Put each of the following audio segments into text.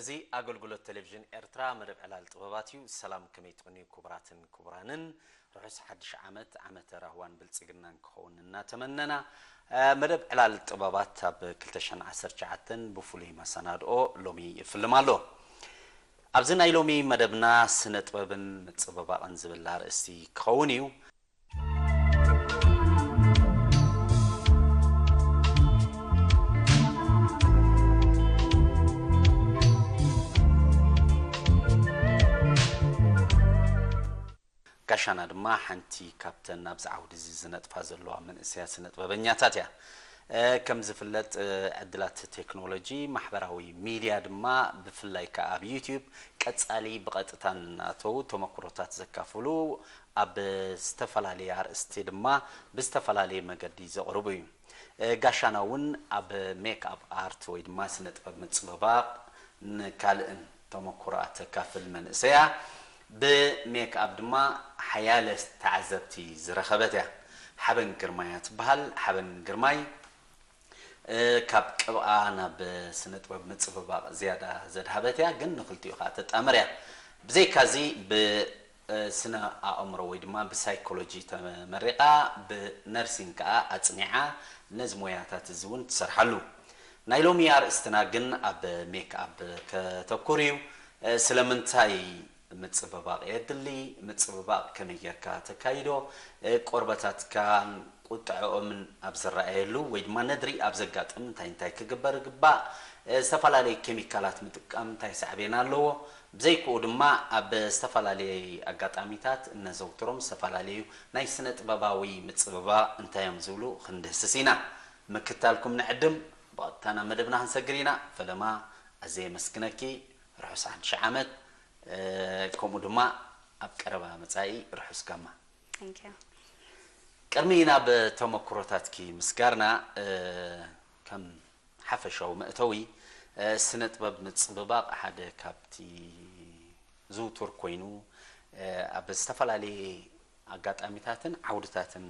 እዚ ኣገልግሎት ቴሌቪዥን ኤርትራ መደብ ዕላል ጥበባት እዩ። ሰላም፣ ከመይ ትቕንዩ ክቡራትን ክቡራንን? ርሑስ ሓድሽ ዓመት፣ ዓመተ ራህዋን ብልጽግናን ክኸውን እናተመነና፣ መደብ ዕላል ጥበባት ኣብ ክልተ ሽሕን ዓሰርተ ትሽዓተን ብፍሉይ መሰናድኦ ሎሚ ይፍልም ኣሎ። ኣብዚ ናይ ሎሚ መደብና ስነ ጥበብን ምጽብባቕን ዝብል ኣርእስቲ ክኸውን እዩ። ጋሻና ድማ ሓንቲ ካብተን ኣብዚ ዓውዲ እዚ ዝነጥፋ ዘለዋ መንእሰያት ስነ ጥበበኛታት እያ። እ፣ ከም ዝፍለጥ፣ እ፣ ዕድላት ቴክኖሎጂ፣ ማሕበራዊ ሚድያ ድማ ብፍላይ ከኣ ኣብ ዩትዩብ ቀጻሊ ብቐጥታ እናተዉ ተመክሮታት ዘካፍሉ፣ ኣብ ዝተፈላለየ ኣርእስቲ ድማ ብዝተፈላለየ መገዲ ዘቕርቡ እዩ። እ፣ ጋሻና እውን ኣብ ሜክ ኣፕ ኣርት ወይ ድማ ስነ ጥበብ ምጽብባቕ ንካልእን ተመክሮኣ ተካፍል መንእሰያ። ብሜክ ኣፕ ድማ ሓያለ ተዓዘብቲ ዝረኸበት እያ። ሓበን ግርማይ እያ ትበሃል። ሓበን ግርማይ፣ እ፣ ካብ ቅብኣ ናብ ስነ ጥበብ ምጽብባቕ ዝያዳ ዘድሃበት እያ፣ ግን ንክልቲኡ ከኣ ተጣምር እያ። ብዘይካዚ ብ እ፣ ስነ ኣእምሮ ወይ ድማ ብሳይኮሎጂ ተመሪቓ፣ ብነርሲንግ ከኣ ኣጽኒዓ ነዚ ሞያታት እዚ እውን ትሰርሓሉ። ናይ ሎሚ ኣርእስትና ግን ኣብ ሜክ ኣፕ ከተኩር እዩ። እ፣ ስለምንታይ ምጽብባቕ የድሊ? ምጽብባቕ ከመይ ጌርካ ተካይዶ? እ፣ ቆርበታትካን ቁጥዐኦምን ኣብ ዝረኣየሉ ወይ ድማ ነድሪ ኣብ ዘጋጥም እንታይ እንታይ ክግበር ይግባእ? እ፣ ዝተፈላለዩ ኬሚካላት ምጥቃም እንታይ ሳዕቤን ኣለዎ? ብዘይክኡ ድማ ኣብ ዝተፈላለየ ኣጋጣሚታት እነዘውትሮም ዝተፈላለዩ ናይ ስነ ጥበባዊ ምጽብባቕ እንታይ እዮም ዝብሉ ክንድህስስ ኢና። ምክታልኩም ንዕድም፣ ብቐጥታ ናብ መደብና ክንሰግር ኢና። ፈለማ ኣዝየ የመስግነኪ። ርሑስ ሓድሽ ዓመት፣ እ፣ ከምኡ ድማ ኣብ ቀረባ መጻኢ ርሑስ ጋማ። Thank you። ቅድሚ ናብ ተመክሮታትኪ ምስጋርና፣ እ፣ ከም ሓፈሻዊ መእተዊ፣ እ፣ ስነ ጥበብ ምጽብባቕ ሓደ ካብቲ ዝውቱር ኮይኑ፣ እ፣ ኣብ ዝተፈላለየ ኣጋጣሚታትን ዓውድታትን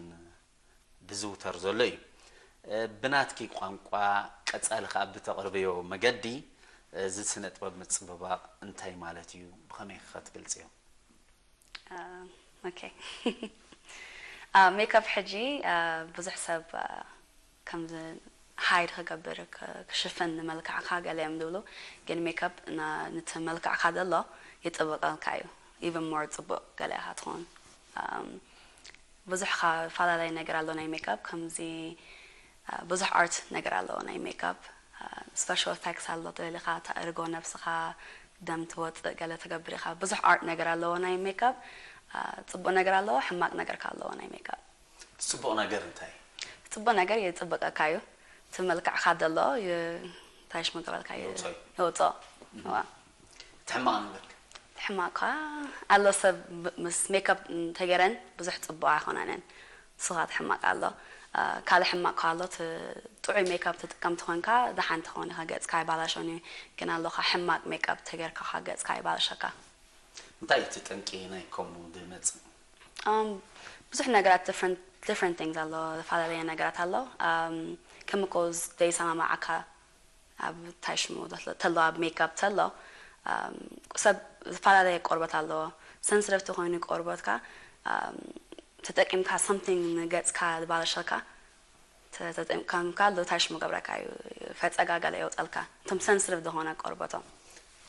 ዝዝውተር ዘሎ እዩ። እ፣ ብናትኪ ቋንቋ፣ ቀጻሊ ከኣ ብተቕርብዮ መገዲ፣ እዚ ስነ ጥበብ ምጽብባቕ እንታይ ማለት እዩ? ብኸመይ ከ ትገልጽዮ? አ፣ ኦኬ። አ፣ ሜክኣፕ ሕጂ፣ አ፣ ብዙሕ ሰብ፣ አ፣ ከምዚ ሃይድ ክገብር፣ ክ-፣ ክሽፍን ንመልክዕካ ገለ እዮም ዝብሉ። ግን ሜክኣፕ ና-፣ ነቲ መልክዕካ ዘሎ ይጥብቐልካ እዩ። ኢቨን ሞር ጽቡቕ ገለ ኢኻ ትኸውን። ኣም፣ ብዙሕ ካ-፣ ፈላለየ ነገር ኣሎ ናይ ሜክኣፕ። ከምዚ፣ አ፣ ብዙሕ ኣርት ነገር ኣለዎ ናይ ሜክኣፕ። አ፣ ስፔሻል ኤፌክትስ ኣሎ፣ ተደሊኻ ተእርጎ ነብስኻ፣ ደም ትወጽእ፣ ገለ ትገብር ኢኻ። ብዙሕ ኣርት ነገር ኣለዎ ናይ ሜክኣፕ። አ፣ ጽቡቕ ነገር ኣለዎ፣ ሕማቕ ነገር ከኣ ኣለዎ ናይ ሜክኣፕ። ጽቡቕ ነገር እንታይ? ጽቡቕ ነገር የጽብቐካ እዩ። እቲ መልክዕካ ዘሎ ዩ-፣ እንታይ ሽሙ ገበልካ ዩ-፣ የውጽኦ እዩ። የውጽኦ። እዋ። እቲ ሕማቕ ነገር ከ? እቲ ሕማቕ ከኣ ኣሎ፣ ሰብ ብ-፣ ምስ ሜክኣፕ እንተገይረን ብዙሕ ጽቡቕ ኣይኮናንን። ንሱ ከኣ እቲ ሕማቕ ኣሎ። አ፣ ካልእ ሕማቕ ከኣ ኣሎ፣ እቲ ጥዑይ ሜክኣፕ ትጥቀም ተኾንካ ደሓን ትኸውን ኢኻ፣ ገጽካ ኣይባላሾን እዩ። ግን ኣሎ ከኣ ሕማቕ ሜክኣፕ ተገይርካ ከኣ ገጽካ ይባላሸካ። እንታይ እዩ እቲ ጠንቂ ናይ ከምኡ ዝመጽእ? ኣም፣ ብዙሕ ነገራት፣ ዲፍረንት፣ ዲፍረንት ቲንግስ ኣሎ፣ ዝተፈላለየ ነገራት ኣሎ። ኣም፣ ኬሚካልስ ዘይሰማምዓካ ኣብ እንታይ ሽሙ ተሎ፣ ኣብ ሜክኣፕ ተሎ፣ ኣም፣ ሰብ ዝተፈላለየ ቆርበት ኣለዎ። ሰንስቲቭ ተኾይኑ ቆርበትካ፣ ኣም፣ ተጠቂምካ ሳምቲንግ ንገጽካ ዝባለሸካ፣ ተ-፣ ተጠቂምካ ኣሎ፣ እንታይ ሽሙ ገብረካ እዩ፣ ፈጸጋ ገለ የውጸልካ። እቶም ሰንስቲቭ ዝኾነ ቆርበቶም።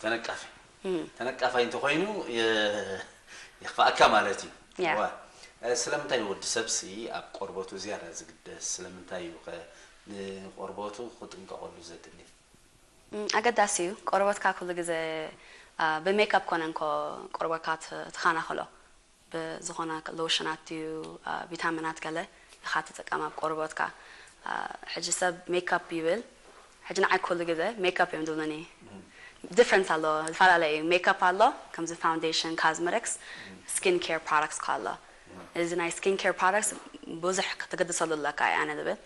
ተነቃፊ። እም። ተነቃፋይ እንተኾይኑ የ-፣ የኽፍኣካ ማለት እዩ። ያ። እዋ። እ፣ ስለምንታይ ወዲ ሰብሲ ኣብ ቆርበቱ ዝያዳ ዝግደስ? ስለምንታይ እዩ ከ ንቆርበቱ ክጥንቀቐሉ ዘድሊ? እም፣ ኣገዳሲ እዩ። ቆርበትካ ኩሉ ግዜ፣ አ፣ ብሜክኣፕ ኮነ እንኮ ቆርበትካ ት-፣ ትኸናኸሎ። ብዝኾነ ሎሽናት ድዩ፣ አ፣ ቪታሚናት ገለ ኢኻ ትጥቀም ኣብ ቆርበትካ። አ፣ ሕጂ ሰብ ሜክኣፕ ይብል። ሕጂ ንዓይ ኩሉ ግዜ ሜክኣፕ እዮም ዝብሉኒ። ዲፍረንስ ኣሎ፣ ዝተፈላለየ እዩ። ሜክኣፕ ኣሎ፣ ከምዚ ፋውንዴሽን፣ ካዝመቲክስ፣ ስኪን ኬር ፕሮዳክትስ ከ ኣሎ። እዚ ናይ ስኪን ኬር ፕሮዳክትስ ብዙሕ ከተገድሰሉ ኣለካ እየ ኣነ ዝብል።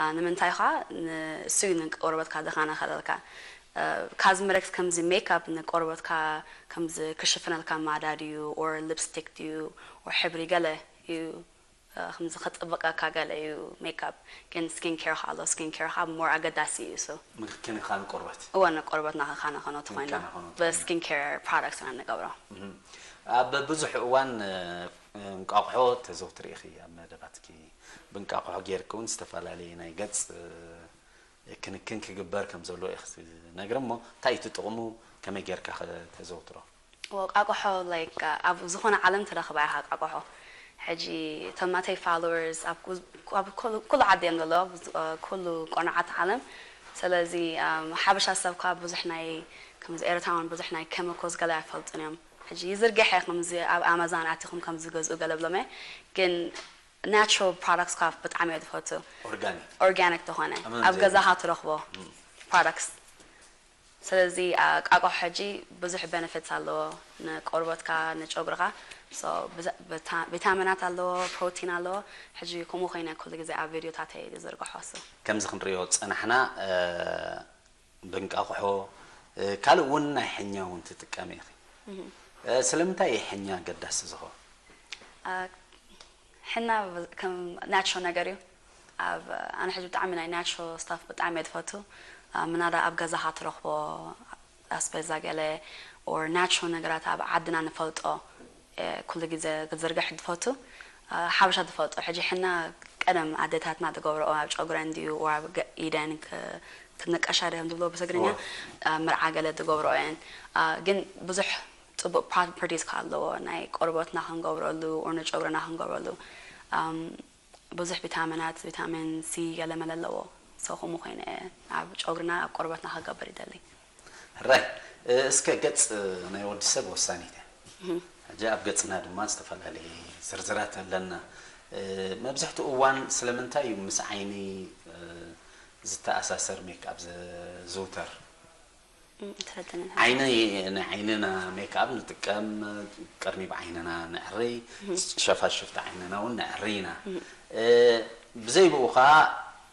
አ፣ ንምንታይ ኸ? ን-፣ እሱ እዩ ንቆርበትካ ዘኸናኸለልካ። አ፣ ካዝመቲክስ ከምዚ ሜክኣፕ ንቆርበትካ ከምዚ ክሽፍነልካ ማዳ ድዩ፣ ኦር ሊፕስቲክ ድዩ፣ ኦር ሕብሪ ገለ እዩ፣ ከምዚ ከጽብቀካ ገለ እዩ ሜካፕ። ግን ስኪን ኬር ኣሎ። ስኪን ኬር ካብ ሞር ኣገዳሲ እዩ። ሶ ምክንኻን ቆርበት እወ ንቆርበትና ከካናኸኖ ትኾይና ከካናኸኖ ብስኪን ኬር ፕሮዳክትና ንገብሮ። ኣብ ብዙሕ እዋን እንቃቑሖ ተዘውትሪ ኢኺ ኣብ መደባትኪ። ብእንቃቑሖ ጌርኪ እውን ዝተፈላለየ ናይ ገጽ ክንክን ክግበር ከም ዘለዎ ኢኺ ትነግሪ። እሞ እንታይ እቲ ጥቕሙ? ከመይ ጌርካ ከ ተዘውትሮ? ወቃቆሖ ላይክ ኣብ ዝኾነ ዓለም ትረኽባ ኢኻ ቃቆሖ። ሕጂ እቶም ናተይ ፋሎወርስ ኣብ ኩ- ኣብ ኩሉ ኩሉ ዓዲ እዮም ዘለዉ፣ ኣብ ኩሉ ቆርናዓት ዓለም። ስለዚ ኣም፣ ሓበሻ ሰብ ካብ ብዙሕ ናይ ከምዚ ኤርትራውን ብዙሕ ናይ ኬሚኮስ ገለ ኣይፈልጡን እዮም። ሕጂ ይዝርግሐ ከምዚ ኣብ ኣማዛን ኣቲኹም ከምዚ ገዝኡ ገለ ብሎም እየ። ግን ናቹራል ፕሮዳክትስ ካብ ብጣዕሚ እየ ዝፈቱ። ኦርጋኒክ ኦርጋኒክ ዝኾነ ኣመን ኣብ ዘይ- ገዛኻ ትረኽቦ ፕሮዳክትስ። ስለዚ ኣቃቆሖ ሕጂ ብዙሕ ቤነፊትስ ኣለዎ ንቆርበትካ ንጨጉርኻ። ሶ ብዛ- ብታ- ቪታሚናት ኣለዎ፣ ፕሮቲን ኣለዎ። ሕጂ ከምኡ ኮይነ ኩሉ ግዜ ኣብ ቪድዮታተይ ዝዝርግሖ። ሶ ከምዚ ክንሪኦ ዝጸናሕና ብእንቃቑሖ ካልእ እውን ናይ ሕኛ እውን ትጥቀሚ ኢኺ። ስለምንታይ እዩ ሕኛ ኣገዳሲ ዝኸውን? ሕና ከም ናቹራል ነገር እዩ። ኣብ ኣነ ሕጂ ብጣዕሚ ናይ ናቹራል ስታፍ ብጣዕሚ እየ ዝፈቱ። ምናዳ ኣብ ገዛኻ ትረኽቦ ኣስቤዛ ገለ ኦር ናቹራል ነገራት ኣብ ዓድና ንፈልጦ ኩሉ ግዜ ክዝርግሕ ዝፈቱ። ሓበሻ ዝፈልጦ ሕጂ ሕና ቀደም ኣደታትና ዝገብረኦ ኣብ ጨጉረን ድዩ ኦር ኣብ ገ- ኢደን ክ- ክንቀሻ ድዮም ዝብሎ ብትግርኛ እወ። መርዓ ገለ ዝገብረኦ እየን። ግን ብዙሕ ፅቡቅ ፕሮፐርቲስ ከ ኣለዎ ናይ ቆርበትና ክንገብረሉ ኦር ንጨጉርና ክንገብረሉ። ኣም፣ ብዙሕ ቪታሚናት ቪታሚን ሲ ገለ መለ ኣለዎ። ሶ ከምኡ ኮይነ ኣብ ጨጉርና ኣብ ቆርበትና ክገብር ይደሊ። ሕራይ እስከ ገጽ ናይ ወዲ ሰብ ወሳኒት እያ። ሕጂ ኣብ ገጽና ድማ ዝተፈላለየ ዝርዝራት ኣለና። መብዛሕትኡ እዋን ስለምንታይ እዩ ምስ ዓይኒ ዝተኣሳሰር ሜክኣፕ ዝዝውተር? እም፣ ትፈልጥኒ ዓይኒ ናይ ዓይንና ሜክኣፕ ንጥቀም፣ ቀርኒ ብዓይንና ነዕሪ፣ ሸፋሽፍቲ ዓይንና እውን ነዕሪ ኢና። ብዘይ ብኡ ከዓ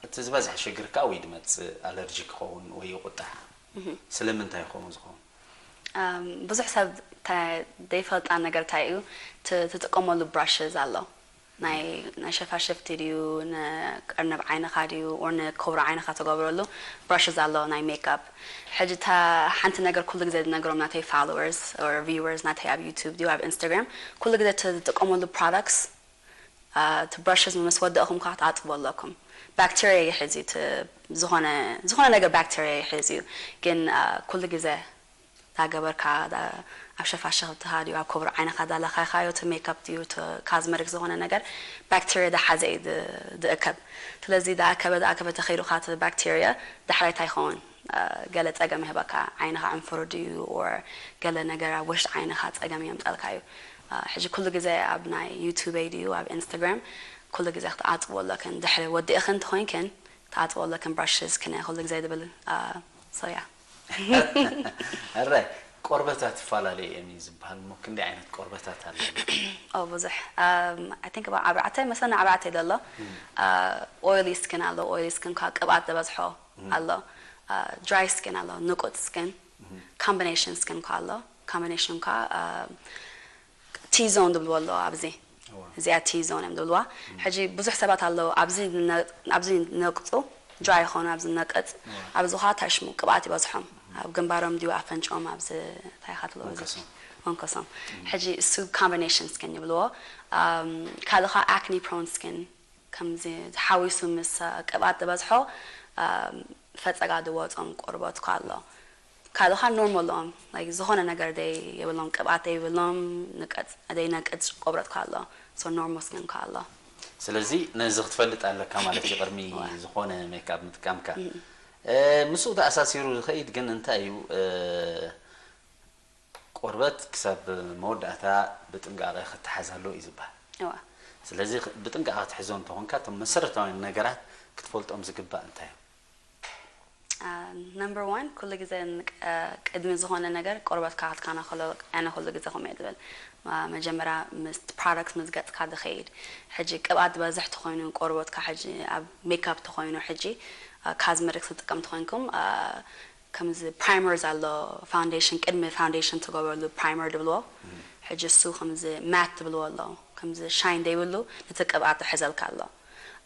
እቲ ዝበዝሐ ሽግር ከዓ ወይ ድመፅእ ኣለርጂ ክኸውን ወይ ይቁጣዕ። ስለምንታይ ይኸውን ዝኸውን? ብዙሕ ሰብ ዘይፈልጣ ነገር እንታይ እዩ ትጥቀመሉ ብራሽዝ ኣሎ። ናይ ናይ ሸፋሽፍቲ ድዩ ንቀርንብ ዓይንኻ ድዩ ኦር ንኮብሮ ዓይንኻ ትገብረሉ ብራሽዝ ኣሎ ናይ ሜክኣፕ። ሕጂ እታ ሓንቲ ነገር ኩሉ ግዜ ዝነግሮም ናተይ ፋሎወርስ ኦር ቪወርስ ናተይ ኣብ ዩቱብ ድዩ ኣብ ኢንስታግራም ኩሉ ግዜ ትጥቀመሉ ፕሮዳክትስ እቲ ብራሽስ ምስ ወደእኹም ከዓ ትኣጥቦ ኣለኩም። ባክቴርያ ይሕዝ እዩ እቲ ዝኾነ ዝኾነ ነገር ባክቴርያ ይሕዝ እዩ። ግን ኩሉ ግዜ ዳገበርካ ኣብ ሸፋሽፍትኻ ድዩ ኣብ ኮብሪ ዓይንኻ ዳለኻይኻዮ እቲ ሜክኣፕ ድዩ እቲ ካዝመሪክ ዝኾነ ነገር ባክቴርያ ዳሓዘ እዩ ዝእከብ። ስለዚ ዳኣከበ ዳኣከበ ተኸይዱ ከዓ እቲ ባክቴርያ ዳሕራይ እንታይ ይኸውን? ገለ ጸገም ይህበካ ዓይንኻ ዕንፍሩ ድዩ ኦር ገለ ነገር ኣብ ውሽጢ ዓይንኻ ጸገም የምጸልካ እዩ። ሕጂ ኩሉ ግዜ ኣብ ናይ ዩቱበይ ድዩ ኣብ ኢንስታግራም ኩሉ ግዜ ክትኣጽቦ ኣለክን ድሕሪ ወዲእኽን እንተኾይንክን ክትኣጽቦ ኣለክን ብራሽስ ክነ ኩሉ ግዜ ዝብል። ሶያ ሕራይ ቆርበታት ይፈላለዩ እዮም እዩ ዝበሃል እሞ ክንደይ ዓይነት ቆርበታት ኣለዉ? ኦ ብዙሕ ኣይ ቲንክ ኣብርዓተ መሰና ኣብርዓተ ዘሎ። ኦይሊ ስኪን ኣሎ። ኦይሊ ስኪን ካ ቅብኣት ዝበዝሖ ኣሎ። ድራይ ስኪን ኣሎ። ንቁጥ ስኪን ኮምቢኔሽን ስኪን ካ ኣሎ። ኮምቢኔሽን ካ ቲ ዞን ዝብልዎ ኣለዎ ኣብዚ እዚኣ ቲ ዞን እዮም ዝብልዋ። ሕጂ ብዙሕ ሰባት ኣለዉ ኣብዚ ኣብዚ ነቅፁ ድራይ ይኾኑ ኣብዚ ነቅፅ ኣብዚ ኸዓ ታሽሙ ቅብኣት ይበዝሖም ኣብ ግንባሮም ድዩ ኣፈንጭኦም ኣብዚ እንታይ ኻትሎ መንከሶም ሕጂ እሱ ኮምቢኔሽን ስኪን ይብልዎ። ካልእ ኸዓ ኣክኒ ፕሮን ስኪን ከምዚ ተሓዊሱ ምስ ቅብኣት ዝበዝሖ ፈፀጋ ዝወፆም ቆርበት ኳ ኣሎ። ካልእ ኸዓ ኖርማል ኣለዎም ዝኾነ ነገር ደይ የብሎም ቅብኣት ደይ የብሎም ንቀፅ ደይ ነቅፅ ቆብረት ኳ ኣሎ። ሶ ኖርማል ስኪን ኳ ኣሎ። ስለዚ ነዚ ክትፈልጥ ኣለካ ማለት እዩ ቅድሚ ዝኾነ ሜክኣፕ ምጥቃምካ። ምስኡ ተኣሳሲሩ ዝኸይድ ግን እንታይ እዩ? ቆርበት ክሳብ መወዳእታ ብጥንቃቐ ክተሓዝ ኣለዎ እዩ ዝበሃል። ስለዚ ብጥንቃቐ ክትሕዞ እንተኾንካ እቶም መሰረታውያን ነገራት ክትፈልጦም ዝግባእ እንታይ እዮም? ነምበር ዋን ኩሉ ግዜ ቅድሚ ዝኾነ ነገር ቆርበትካ ክትከናኸሎ ኣነ ኩሉ ግዜ ከምኡ እየ ዝብል። መጀመርያ ምስ ፕሮዳክት ምስ ገፅካ ዝኸይድ ሕጂ ቅብኣት ዝበዝሕ ተኾይኑ ቆርበትካ ሕጂ ኣብ ሜክኣፕ ተኾይኑ ሕጂ ካዝመቲክስ ትጥቀም ተኾይንኩም ከምዚ ፕራይመርስ ኣሎ፣ ፋውንዴሽን፣ ቅድሚ ፋውንዴሽን ትገብረሉ ፕራይመር ድብልዎ። ሕጂ እሱ ከምዚ ማት ድብልዎ ኣሎ፣ ከምዚ ሻይን ደይብሉ ነቲ ቅብኣት ይሕዘልካ ኣሎ።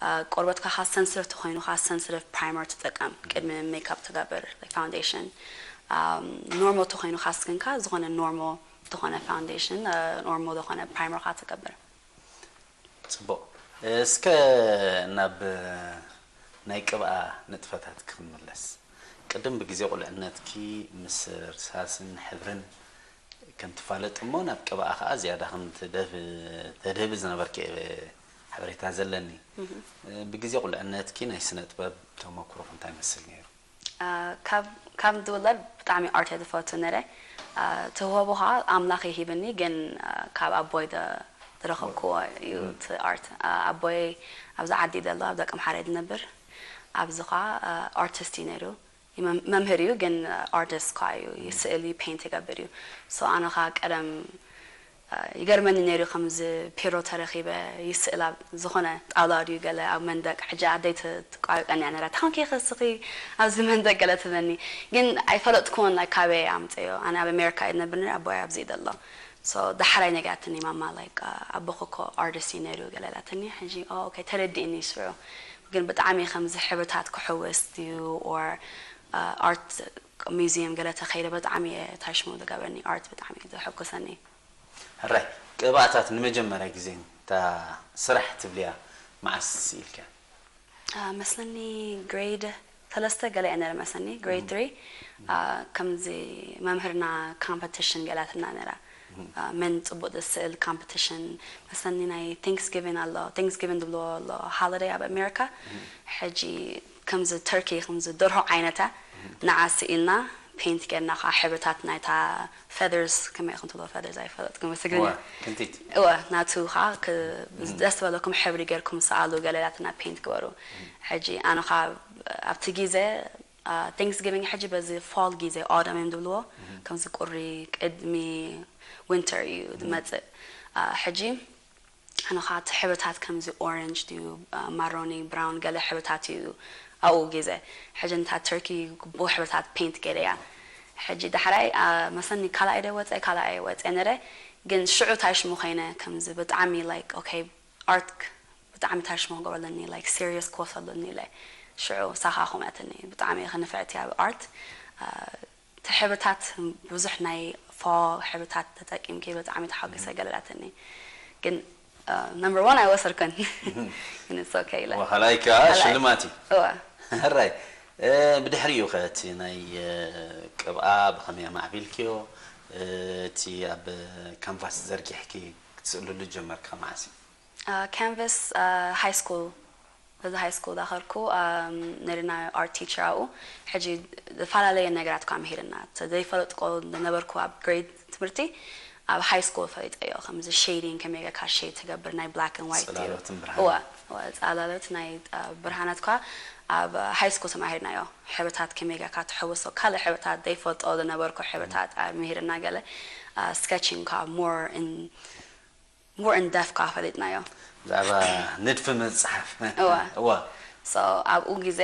አ፣ ቆርበትካ ካ ሰንስቲቭ ተኾይኑ ካ ሰንስቲቭ ፕራይመር ትጥቀም ቅድሚ ሜክኣፕ ትገብር፣ ፋውንዴሽን። ኖርማል ተኾይኑ ካ ስኪንካ ዝኾነ ኖርማል ዝኾነ ፋውንዴሽን፣ ኖርማል ዝኾነ ፕራይመር ካ ትገብር። ጽቡቕ። እስከ ናብ ናይ ቅብኣ ንጥፈታት ክንምለስ። ቅድም ብግዜ ቁልዕነትኪ ምስ ርሳስን ሕብርን ከም ትፋለጥ እሞ ናብ ቅብኣ ከኣ ዝያዳ ከም ትደፍ-፣ ተድህቢ ዝነበርኪ እየ ሓበሬታ ዘለኒ። ብግዜ ቁልዕነትኪ ናይ ስነ ጥበብ ተመኩሮኺ እንታይ ይመስል ነይሩ? ካብ ካብ ዝውለድ ብጣዕሚ ኣርት እየ ዝፈቱ ነረ። ትህወቦ ከዓ ኣምላኽ ይሂብኒ፣ ግን ካብ ኣቦይ ደ- ዝረኸብክዎ እዩ እቲ ኣርት። ኣቦይ ኣብዚ ዓዲ ዘሎ ኣብ ደቂ ምሓረ ዝነብር፣ ኣብዚ ከዓ ኣርቲስት እዩ ነይሩ። መም- መምህር እዩ፣ ግን ኣርቲስት ከዓ እዩ፣ ይስእል እዩ፣ ፔንት ይገብር እዩ። ሶ ኣነ ከዓ ቀደም ይገርመኒ ነይሩ፣ ከምዚ ፒሮ ተረኺበ ይስእል፣ ኣብ ዝኾነ ጣውላ ድዩ ገለ ኣብ መንደቅ። ሕጂ ኣደይ ት- ትቋርቀኒ እያ ነራ፣ ታንኪ ከስኺ ኣብዚ መንደቅ ገለ ትብለኒ፣ ግን ኣይፈለጥኩዎን፣ ላይክ ካበይ ኣምፀዮ። ኣነ ኣብ ኣሜሪካ እየ ዝነብር ነረ፣ ኣቦይ ኣብዚ እዩ ዘሎ። ሶ ዳሕራይ ነጊራትኒ ማማ፣ ላይክ ኣቦኺ እኮ ኣርቲስት እዩ ነይሩ ገለ ኢላትኒ። ሕጂ ኦ ኦኬ ተረዲእኒ ስርዑ። ግን ብጣዕሚ ከምዚ ሕብርታት ክሕውስ ድዩ ኦር ኣርት ሚዚየም ገለ ተኸይደ ብጣዕሚ እየ ታሽሙ ዝገብረኒ፣ ኣርት ብጣዕሚ እዩ ዘሐጉሰኒ። ሕራይ፣ ቅብኣታት ንመጀመርያ ግዜ እታ ስራሕ ትብልያ መዓስ ኢልካ? መስለኒ ግሬድ ሰለስተ ገለ እየ ነረ መስለኒ፣ ግሬድ ትሪ። ከምዚ መምህርና ኮምፐቲሽን ገላትና ነራ፣ መን ጽቡቅ ዝስእል ኮምፐቲሽን። መስለኒ ናይ ቲንክስጊቪን ኣሎ፣ ቲንክስጊቪን ዝብልዎ ኣሎ ሃሊደይ ኣብ ኣሜሪካ። ሕጂ ከምዚ ተርኪ፣ ከምዚ ደርሆ ዓይነታ ንዓ ስኢልና፣ ፔንት ጌርና ከዓ ሕብርታት ናይታ ፌደርስ፣ ከመይ ኢኹም ትብልዎ ፌደርስ ኣይፈለጥኩም፣ ምስ ትግርኛ። ክንቲት። እወ፣ ናቱ ከዓ ክ- ደስ ዝበለኩም ሕብሪ ጌርኩም ሰኣሉ ገለ ኢላትና ፔንት ግበሩ። ሕጂ ኣነ ከዓ ኣብቲ ግዜ ቲንክስጊቪንግ፣ ሕጂ በዚ ፋል ግዜ፣ ኦተም እዮም ዝብልዎ፣ ከምዚ ቁሪ ቅድሚ ዊንተር እዩ ዝመፅእ። ሕጂ ኣነ ከዓ እቲ ሕብርታት ከምዚ ኦረንጅ ድዩ፣ ማሮኒ፣ ብራውን፣ ገለ ሕብርታት እዩ ኣብኡ ግዜ። ሕጂ ንታ ተርኪ ግቡእ ሕብርታት ፔንት ገይረያ። ሕጂ ዳሕራይ መስለኒ ካልኣይ ዶ ወፀ፣ ካልኣይ ወፀ ነረ። ግን ሽዑ ታይ ሽሙ ኮይነ፣ ከምዚ ብጣዕሚ ላይክ ኦኬ ኣርት ብጣዕሚ ታይ ሽሙ ክገብረለኒ፣ ላይክ ሲሪየስ ክወሰለኒ ኢለ። ሽዑ ሳኻ ኮመትኒ፣ ብጣዕሚ እየ ክንፍዕቲ ኣብ ኣርት። እቲ ሕብርታት ብዙሕ ናይ ፋል ሕብርታት ተጠቂምኪ ብጣዕሚ ተሓጒሰ ገለ ኢላትኒ። ግን ነምበር ዋን ኣይወሰድኩን። ግን it's okay ኢለ። ወሃላይ ከዓ ካልኣይ። ሽልማት እዩ። እወ። ሕራይ፣ ብድሕሪኡ ከ እቲ ናይ ቅብኣ ብኸመይ ኣማዕቢልክዮ? እቲ ኣብ ካንቫስ ዘርጊሕኪ ክትስእልሉ ጀመርካ መዓስ እዩ? ካንቨስ ሃይ ስኩል፣ በዚ ሃይ ስኩል ዳኸርኩ ነርና ኣርት ቲቸር ኣብኡ። ሕጂ ዝተፈላለየ ነገራት ኳ ምሂርና፣ ዘይፈለጥኮ ዝነበርኩ ኣብ ግሬድ ትምህርቲ ኣብ ሃይ ስኩል ፈሊጠዮ። ከምዚ ሼዲንግ ከመይ ጌርካ ሼድ ትገብር ናይ ብላክ ን ዋይት እዩ። ጽላሎትን ብርሃን። እወ፣ እወ፣ ጻላሎት ናይ ብርሃናት ኳ ኣብ ሃይ ስኩል ተማሂርናዮ። ሕብርታት ከመይ ጌርካ ትሕውሶ፣ ካልእ ሕብርታት ዘይፈልጦ ዝነበርኩ ሕብርታት ምሂርና። ገለ ስኬቺንግ ኳ ሞር ን ሞር ኢን ደፍ ካ ፈሊጥናዮ። ብዛዕባ ንድፊ ምፅሓፍ። እወ። እወ። So ኣብኡ ግዜ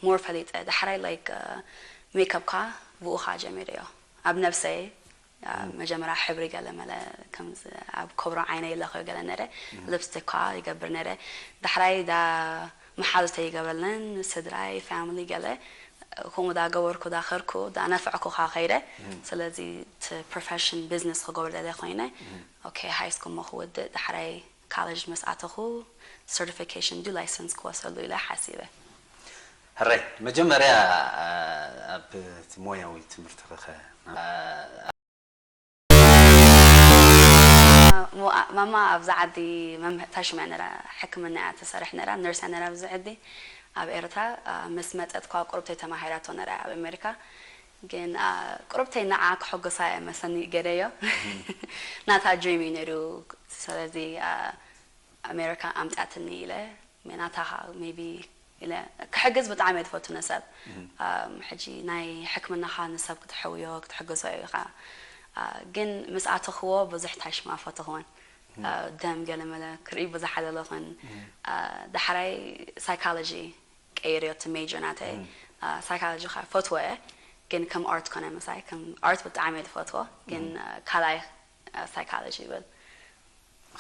ሞር ፈሊጠ። ዳሕራይ ላይክ ሜክኣፕ ካ ብኡ ካ ጀሚረዮ ኣብ ነብሰይ። መጀመርያ ሕብሪ ገለ መለ ከምዚ ኣብ ኮብሮ ዓይነይ ይለኸዮ ገለ ነረ። ሊፕስቲክ ካ ይገብር ነረ። ዳሕራይ ዳ መሓዙተይ ይገብረለን፣ ስድራይ፣ ፋሚሊ ገለ ከምኡ ዳ ገበርኩ ዳ ከርኩ ዳ ነፍዕኩ ካ ከይደ። ስለዚ እቲ ፕሮፌሽን ቢዝነስ ክገብር ደለ ኮይነ። ኦኬ ሃይ ስኩል ሞ ክውድእ ዳሕራይ ካሌጅ ምስ ኣተኹ ሰርቲፊኬሽን ድዩ ላይሰንስ ክወስደሉ ኢለ ሓሲበ። ሕራይ መጀመርያ ኣብ እቲ ሞያዊ ትምህርቲ ኸ ማማ ኣብዚ ዓዲ መምህር ታሽም እያ ነራ፣ ሕክምና እያ ትሰርሕ ነራ፣ ነርስ እያ ነራ ኣብዚ ዓዲ። ኣብ ኤርትራ ምስ መጸት ኳ ቁርብተይ ተማሂራቶ ነራ ኣብ ኣሜሪካ። ግን ቁርብተይ ንዓ ክሕጉሳ እየ መሰኒ ገደዮ። ናታ ድሪም እዩ ነይሩ። ስለዚ ኣሜሪካ ኣምጻትኒ ኢለ ናታ ሜቢ ኢለ ክሕግዝ ብጣዕሚ እየ ትፈቱ ነሰብ። ሕጂ ናይ ሕክምናኻ ንሰብ ክትሕውዮ ክትሕግዞ ኢኻ። ግን ምስ ኣተኽዎ ብዙሕ ታሽማ ፈተኽወን። ደም ገለመለ ክርኢ ብዙሕ ኣለለኽን። ዳሕራይ ሳይኮሎጂ ቀይርዮ እቲ ሜጀር ናተይ። ሳይኮሎጂ ካ ፈትወ እየ። ግን ከም ኣርት ኮነ ምሳይ ከም ኣርት ብጣዕሚ እየ ዝፈትዎ። ግን ካልኣይ ሳይኮሎጂ ይብል።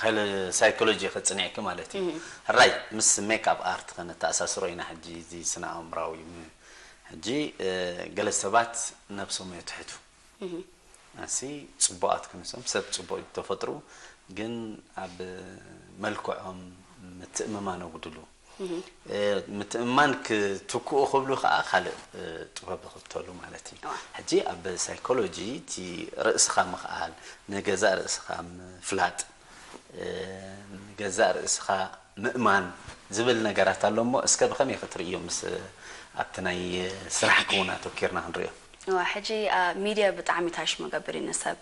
ኸለ ሳይኮሎጂ ኸፅኒዕኪ ማለት እዩ። ሕራይ ምስ ሜክኣፕ ኣርት ኸነተኣሳስሮ ኢና። ሕጂ እዚ ስነ ኣእምራዊ ሕጂ ገለ ሰባት ነብሶም የትሕቱ። ኣሲ ፅቡቃት ክንሶም ሰብ ፅቡቅ ተፈጥሩ ግን ኣብ መልክዖም ምትእምማን ኣጉድሉ። ምትእምማን ክትክኡ ክብሉ ከዓ ካልእ ጥበብ ይኽተሉ ማለት እዩ። ሕጂ ኣብ ሳይኮሎጂ እቲ ርእስኻ ምኽኣል፣ ንገዛእ ርእስኻ ምፍላጥ፣ ንገዛእ ርእስኻ ምእማን ዝብል ነገራት ኣሎ እሞ እስከ ብኸመይ ክትርእዮ ምስ ኣብቲ ናይ ስራሕ ክውን ኣተኪርና ክንርእዮ። እዋ ሕጂ ሚድያ ብጣዕሚ ታሽ መገብር እዩ ንሰብ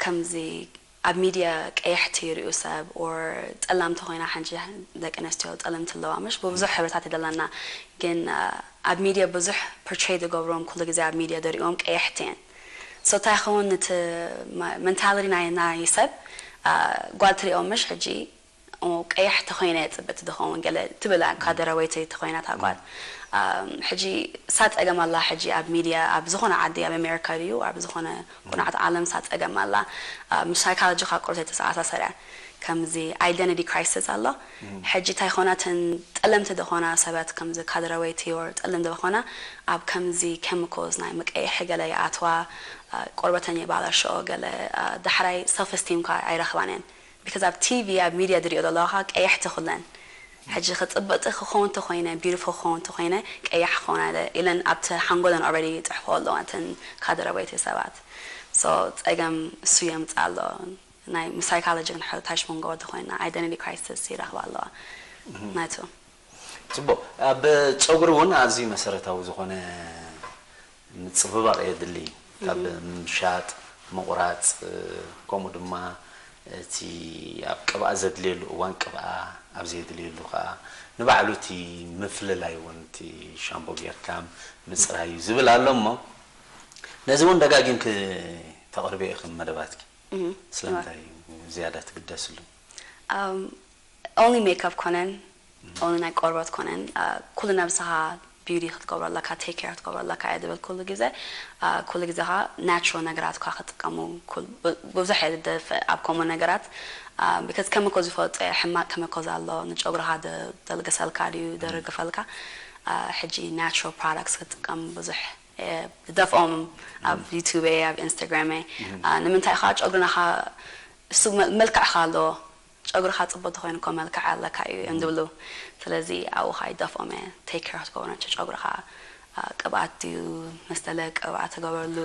ከምዚ ኣብ ሚድያ ቀያሕቲ ይሪኡ ሰብ or ጠላምቲ ኮይና ሓንቲ ደቂ ኣንስትዮ ጠለምቲ ኣለዋ ምሽ ብብዙሕ ሕብርታት ይደላና ግን ኣብ ሚድያ ብዙሕ ፖርትሬ ዝገብሮም ኩሉ ግዜ ኣብ ሚድያ ደሪኦም ቀያሕቲ እየን so እንታይ ይኸውን እቲ መንታሊቲ ናይ ናይ ሰብ ጓል ትሪኦም ምሽ ሕጂ ቀያሕ ተኮይነ ጽብቅቲ ድኸውን ገለ ትብል ካደረ ወይ ተኮይና ታጓል ሕጂ ሳጸገም ኣላ ሕጂ ኣብ ሚድያ ኣብ ዝኾነ ዓዲ ኣብ ኣሜሪካ ድዩ ኣብ ዝኾነ ኩናት ዓለም ሳጸገም ኣላ ምስ ሳይኮሎጂ ካብ ቁርሲ ተሰኣሳሰረ ከምዚ identity crisis ኣሎ ሕጂ እንታይ ኾናትን ጠለምቲ ዝኾና ሰባት ከምዚ ካድረ ወይ ቲዮር ጠለም ዝኾና ኣብ ከምዚ chemicals ናይ መቀየሒ ገለ ይኣትዋ ቆርበተን የባላሽኦ ገለ ዳሕራይ self esteem ካ ኣይረኽባን እየን because ኣብ ቲቪ ኣብ ሚድያ ዝሪኦ ዘለኻ ቀያሕቲ ኩለን ሕጂ ክፅብቅቲ ክኸውን ተኮይነ beautiful ክኸውን ተኮይነ ቀያሕ ክኾና ኢለ ኢለን ኣብቲ ሓንጎለን already ይፅሕፎ ኣለዋ እተን ካድረ ወይ እቲ ሰባት so ፀገም እሱ የምፅእ ኣሎ ናይ ምስ ሳይኮሎጂ ክንሕታሽ መንጎ ተኮይና identity crisis ይረኽባ ኣለዋ ናቱ ፅቡቅ ኣብ ፀጉሪ እውን ኣዝዩ መሰረታዊ ዝኾነ ምጽብባቕ የድሊ ካብ ምሻጥ ምቑራጽ ከምኡ ድማ እቲ ኣብ ቅብኣ ዘድልየሉ እዋን ቅብኣ ኣብ ዘየድልየሉ ከዓ ንባዕሉ እቲ ምፍልላይ እውን እቲ ሻምቦ ጌርካ ምፅራይ እዩ ዝብል ኣሎ እሞ ነዚ እውን ደጋጊምኪ ተቕርብዮ ኢኺ መደባትኪ ስለምንታይ እዩ ዝያዳ ትግደስሉ only makeup ኮነን only ናይ ቆርበት ኮነን ኩሉ ነብስኻ beauty ክትገብሮ ኣለካ take care ክትገብሮ ኣለካ እየ ዝብል ኩሉ ግዜ ኩሉ ግዜ ኻ natural ነገራት ኳ ክጥቀሙ ብዙሕ እየ ዝደፍእ ኣብ ከምኡ ነገራት because chemical ዝፈልጦ እየ ሕማቅ chemical ኣሎ ንጨጉርኻ ደልግሰልካ ድዩ ደርግፈልካ ሕጂ natural products ክትጥቀም ብዙሕ ዝደፍኦም ኣብ YouTube ኣብ Instagram ንምንታይ ኻ ጨጉርና ኻ እሱ መልክዕኻ ኣለዎ ጨጉርኻ ፅቡቅ ተኮይኑ እኮ መልክዕ ኣለካ እዩ እዮም ዝብሉ ስለዚ ኣብኡ ከዓ ይደፍኦም እየ take care ክትገብሮ ጨጉርኻ ቅብኣት ድዩ መስተለ ቅብኣት ትገብረሉ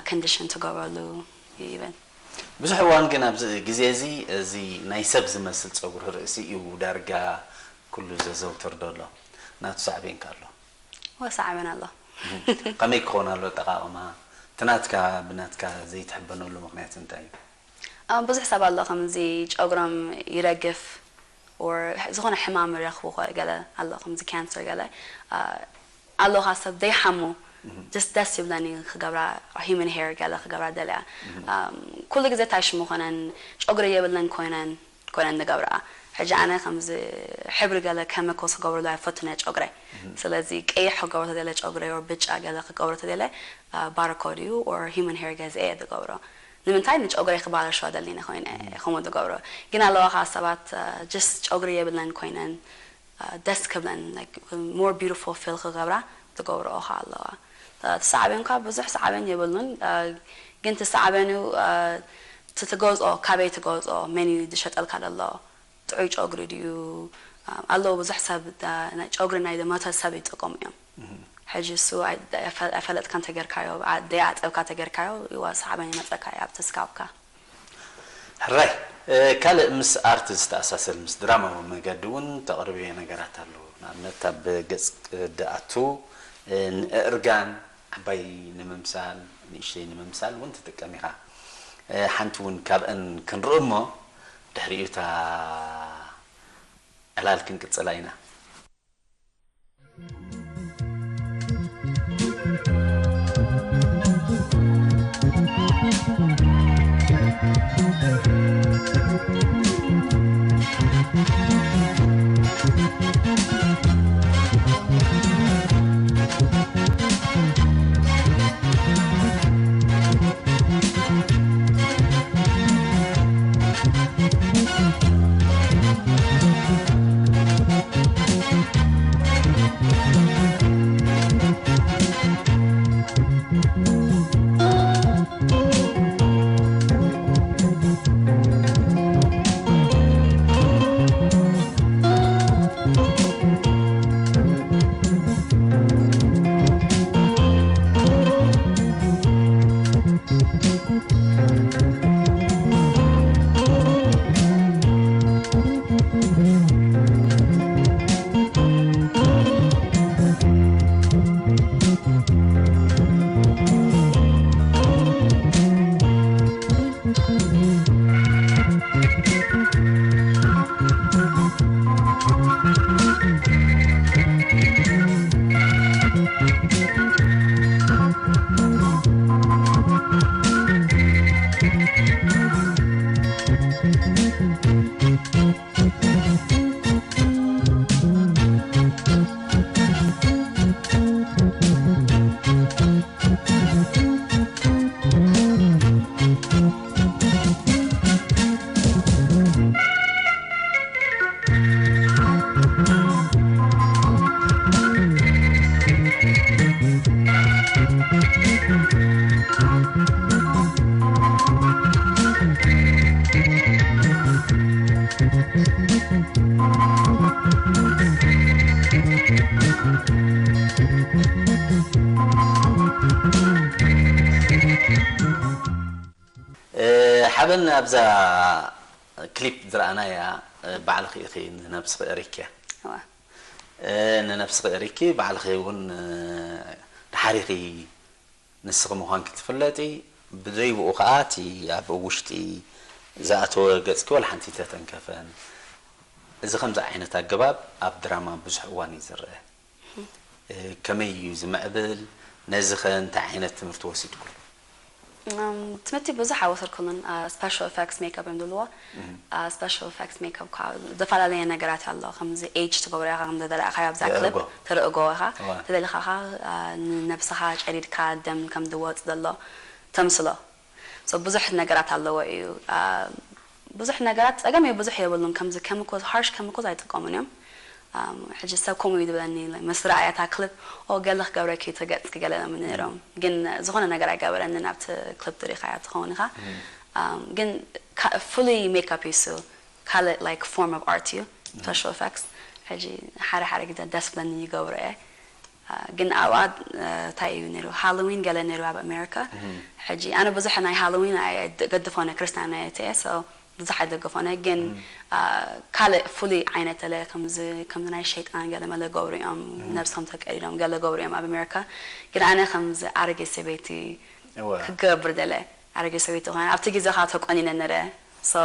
condition ትገብረሉ ይብል ብዙሕ እዋን ግን ኣብዚ ግዜ እዚ እዚ ናይ ሰብ ዝመስል ፀጉሪ ርእሲ እዩ ዳርጋ ኩሉ ዘዘውትር ዘሎ ናቱ ሳዕቤን ኣሎ ወሳዕበን ኣሎ ከመይ ክኾን ኣሎ ኣጠቃቕማ እቲ ናትካ ብናትካ ዘይትሕበነሉ ምክንያት እንታይ እዩ ብዙሕ ሰብ ኣሎ ከምዚ ጨጉሮም ይረግፍ or ዝኾነ ሕማም ይረኽቡ ገለ ኣሎ ከምዚ cancer ገለ ኣለኻ ሰብ ዘይሓሙ just ደስ ይብለኒ ክገብራ human hair ገለ ክገብራ ደልያ ኩሉ ግዜ ታይ ሽሙ ኮነን ጨጉሪ የብለን ኮይነን ኮይነን ንገብርኣ ሕጂ ኣነ ከምዚ ሕብሪ ገለ chemicals ክገብርሉ ኣይፈቱን እየ ጨጉረይ ስለዚ ቀይሕ ክገብሮ ተደለ ጨጉረይ or ብጫ ገለ ክገብሮ ተደለ ባረኮድ እዩ or human hair ገዚአ እየ ዝገብሮ ንምንታይ ንጨጉረይ ክባለሸዋ ደሊነ ኮይነ ከምኡ ዝገብሮ ግን ኣለዋ ከዓ ሰባት just ጨጉሪ የብለን ኮይነን ደስ ክብለን more beautiful feel ክገብራ ዝገብርኦ ከዓ ኣለዋ እቲ ሳዕቤን ከዓ ብዙሕ ሳዕቤን የብሉን ግን እቲ ሳዕቤን እዩ እቲ ትገዝኦ ካበይ ትገዝኦ መን እዩ ዝሸጠልካ ዘሎ ጥዑይ ጨጉሪ ድዩ ኣለዉ ብዙሕ ሰብ ጨጉሪ ናይ ዝሞተ ሰብ ይጥቀሙ እዮም ሕጂ እሱ ኣይፈለጥካ እንተጌርካዮ ደይኣፀብካ እንተጌርካዮ ይዋ ሳዕበን ይመፀካ እዩ ኣብቲ ስካብካ ሕራይ ካልእ ምስ ኣርት ዝተኣሳሰር ምስ ድራማዊ መገዲ እውን ተቕርብዮ ነገራት ኣለዉ ንኣብነት ኣብ ገፅ ደኣቱ ንእርጋን ዓባይ ንምምሳል ንእሽተይ ንምምሳል እውን ትጥቀም ኢኻ ሓንቲ እውን ካብአን ክንርኢ እሞ ድሕሪኡ እታ ዕላል ክንቅፅላ ኢና ኣበን ኣብዛ ክሊፕ ዝረኣናያ ባዕልኺ ኢኺ ንነብስኺ እሪክያ። ንነብስኺ እሪኪ ባዕልኺ እውን ድሓሪኺ ንስኺ ምዃንኪ ትፍለጢ። ብዘይብኡ ከዓ እቲ ኣብ ውሽጢ ዝኣተወ ገፅኪ ወላ ሓንቲ ተተንከፈን። እዚ ከምዚ ዓይነት ኣገባብ ኣብ ድራማ ብዙሕ እዋን እዩ ዝረአ። ከመይ እዩ ዝምዕብል? ነዚ ከ እንታይ ዓይነት ትምህርቲ ወሲድኩሉ? ትምህርቲ ብዙሕ ኣይወሰድኩሉን። ስፐሻል ኢፌክትስ ሜክኣፕ እዮም ዝብልዎ። ስፐሻል ኢፌክትስ ሜክኣፕ ከዓ ዝተፈላለየ ነገራት ኣሎ። ከምዚ ኤጅ ትገብሮ ኢኻ፣ ከም ዘደላእኻዮ ኣብዛ ክሊፕ ተርእጎ ኢኻ። ተደሊኻ ኻ ንነብስኻ ጨዲድካ ደም ከም ዝወፅ ዘሎ ተምስሎ። ብዙሕ ነገራት ኣለዎ እዩ። ብዙሕ ነገራት ጸገም እዩ ብዙሕ የብሉን። ከምዚ ኬሚኮዝ ሃርሽ ኬሚኮዝ ኣይጥቀሙን እዮም። ሕጂ ሰብ ከምኡ እዩ ዝብለኒ፣ ምስ ረኣያ እታ ክሊፕ ኦ ገለ ክገብረኪ እዩ ተገጽኪ ገለ ኢሎምኒ ነይሮም። ግን ዝኾነ ነገር ኣይገበረንን። ኣብቲ ክሊፕ ዝሪእኻያ ትኸውን ኢኻ። ግን ፉሊ ሜክኣፕ እዩ እሱ። ካልእ ላይክ ፎርም ኦፍ ኣርት እዩ። ስፔሻል ኢፌክትስ ሕጂ ሓደ ሓደ ግዜ ደስ ብለኒ ይገብሮ እየ። ግን ኣብኣ እንታይ እዩ ነይሩ፣ ሃሎዊን ገለ ነይሩ ኣብ ኣሜሪካ። ሕጂ ኣነ ብዙሕ ናይ ሃሎዊን ኣይገድፎነ፣ ክርስትያን ናይ እየ፣ so ብዙሕ ኣይደግፎነ። ግን ካልእ ፍሉይ ዓይነት ገለ ከምዚ ከምዚ ናይ ሸይጣን ገለ መለ ገብሩ እዮም፣ ነብሶም ተቀዲዶም ገለ ገብሩ እዮም ኣብ ኣሜሪካ። ግን ኣነ ከምዚ ኣረገ ሰበይቲ ክገብር ደለ፣ ኣረገ ሰበይቲ ኮይነ ኣብቲ ግዜ ከዓ ተቆኒነ ነረ። So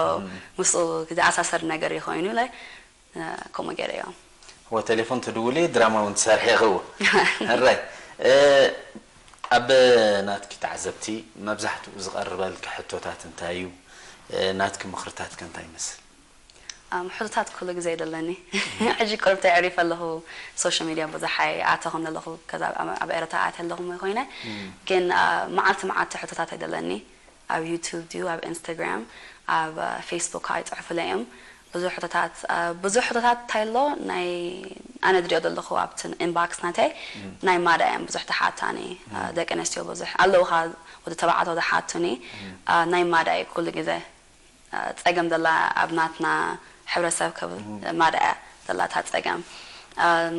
ምስኡ ዝኣሳሰር ነገር ይኮይኑ ለ ከምኡ ገይረዮ። እወ፣ ቴሌፎን ትድውሊ፣ ድራማ እውን ትሰርሒ ኢኺ። እወ። ሕራይ። ኣብ ናትኪ ተዓዘብቲ መብዛሕትኡ ዝቐርበልኪ ሕቶታት እንታይ እዩ? ናትኪ ምኽርታት ከ እንታይ ይመስል? ሕቶታት ኩሉ ግዜ ይደለኒ። ሕጂ ቁሩብ ተዕሪፈ ኣለኹ፣ ሶሻል ሚድያ ብዙሕ ኣይኣተኹን ዘለኹ፣ ከዛ ኣብ ኤረትራ ኣትየ ኣለኹ ኮይነ፣ ግን መዓልቲ መዓልቲ ሕቶታት ይደለኒ። ኣብ ዩቱብ ድዩ ኣብ ኢንስታግራም ኣብ ፌስቡክ ከዓ ይፅሕፉለይ እዮም። ብዙሕ ሕቶታት ብዙሕ ሕቶታት እንታይ ኣሎ ናይ ኣነ ዝሪኦ ዘለኹ ኣብቲ ኢንባክስ ናተይ ናይ ማዳ እዮም ብዙሕ ተሓታኒ። ደቂ ኣንስትዮ ብዙሕ ኣለዉ ከዓ ወዲ ተባዕቶ ዝሓቱኒ። ናይ ማዳ እዩ ኩሉ ግዜ ፀገም ዘላ ኣብ ናትና ሕብረተሰብ ማዳ እያ ዘላ እታ ፀገም።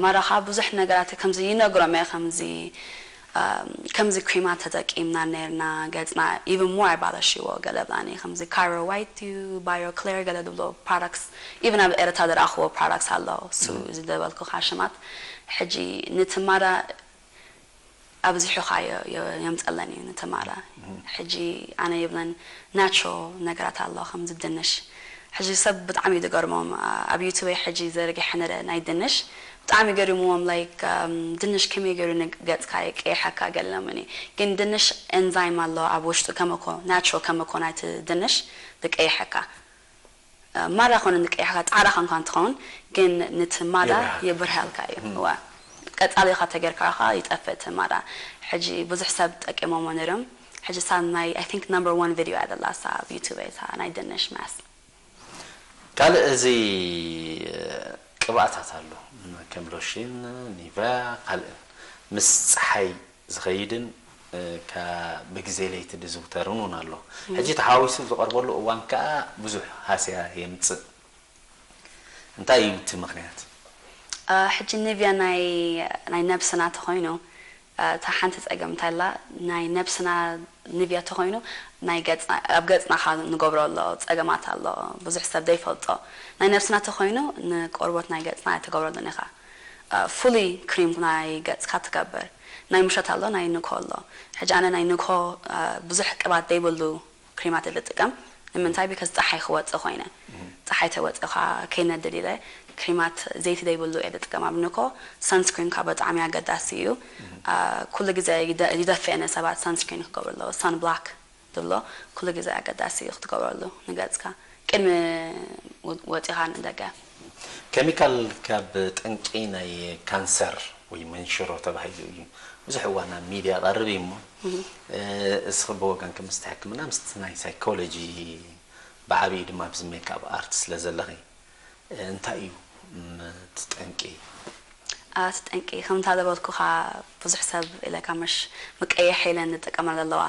ማዳ ከዓ ብዙሕ ነገራት ከምዚ ይነግሮም እየ ከምዚ ከምዚ ክሪማት ተጠቂምና ነርና ገፅና even more ኣይባለሽዎ ገለ ብላኒ ከምዚ ካይሮ ዋይት ድዩ ባዮ ክሌር ገለ ዝብሎ products even ኣብ ኤረትራ ዝረኣኽዎ products ኣሎ እሱ እዚ ዝበልኩኻ ሽማት ሕጂ ንትማዳ ኣብዚሑ ከዓ የምፀለን እዩ ንትማዳ ሕጂ ኣነ ይብለን ናቹራል ነገራት ኣሎ ከምዚ ድንሽ ሕጂ ሰብ ብጣዕሚ እዩ ዝገርሞም ኣብ ዩቱበይ ሕጂ ዘርጊሐ ነረ ናይ ድንሽ ብጣዕሚ ገሪምዎም like ድንሽ ከመይ ገይሩ ንገፅካ ይቀይሐካ ገለምኒ ግን ድንሽ enzyme ኣሎ ኣብ ውሽጡ ከመኮ ናቹራል ከመኮ ናይቲ ድንሽ ዝቀይሐካ ማራ ኮነ ንቀይሕካ ፃዕዳ ከንኳ እንትኸውን ግን ንቲ ማራ የብርሃልካ እዩ ዋ ቀፃሊ ካ ተገርካ ካ ይጠፍእ እቲ ማራ ሕጂ ብዙሕ ሰብ ጠቂሞሞ ነይሮም ሕጂ ሳ ናይ I think number one video እያ ዘላ ሳ ኣብ ዩቱብ እያ ናይ ድንሽ ማስ ካልእ እዚ ቅብኣታት ኣሎ ከም ሎሽን ኒቨያ ካልእ ምስ ፀሓይ ዝኸይድን ብግዜ ለይቲ ዝዝውተርን እውን ኣሎ። ሕጂ ተሓዋዊሱ ዝቐርበሉ እዋን ከኣ ብዙሕ ሃስያ የምጽእ። እንታይ እዩ እቲ ምኽንያት? ሕጂ ኒቭያ ናይ ናይ ነብስና ተኾይኑ እታ ሓንቲ ጸገም እንታይ ኣላ ናይ ነብስና ኒቭያ ተኾይኑ ናይ ገጽና ኣብ ገጽና ካብ ንገብሮ ኣሎ ጸገማት ኣሎ ብዙሕ ሰብ ዘይፈልጦ ናይ ነብስና ተኾይኑ ንቆርቦትና ገጽና ኣይትገብረሉን ኢኻ። ፉሊ ክሪም ናይ ገጽካ ትገብር ናይ ምሸት ኣሎ ናይ ንግሆ ኣሎ ሕጂ ኣነ ናይ ንግሆ ብዙሕ ቅባት ዘይብሉ ክሪማት ዝጥቀም ንምንታይ because ፀሓይ ክወፅእ ኮይነ ፀሓይ ተወፂእካ ከይነድል ኢለ ክሪማት ዘይቲ ዘይብሉ እየ ዝጥቀም ኣብ ንግሆ sunscreen ካ ብጣዕሚ ኣገዳሲ እዩ ኩሉ ግዜ ይደፍእነ ሰባት sunscreen ክገብሩ ኣለዎ sun block ዝብሎ ኩሉ ግዜ ኣገዳሲ እዩ ክትገብረሉ ንገፅካ ቅድሚ ወፂኻ ንደገ። ኬሚካል ካብ ጠንቂ ናይ ካንሰር ወይ መንሽሮ ተባሂሉ እዩ ብዙሕ እዋን ኣብ ሚድያ ቀርብ እዩ እሞ እስኺ ብወገንኪ ምስቲ ሕክምና ምስቲ ናይ ሳይኮሎጂ ብዓብዩ ድማ ኣብዚ ሜክኣፕ ኣርት ስለ ዘለኺ እንታይ እዩ እቲ ጠንቂ? እቲ ጠንቂ ከምታ ዝበልኩኻ ብዙሕ ሰብ ኢለካ ምሽ ምቀይሕ ኢለን ዝጥቀማሉ ኣለዋ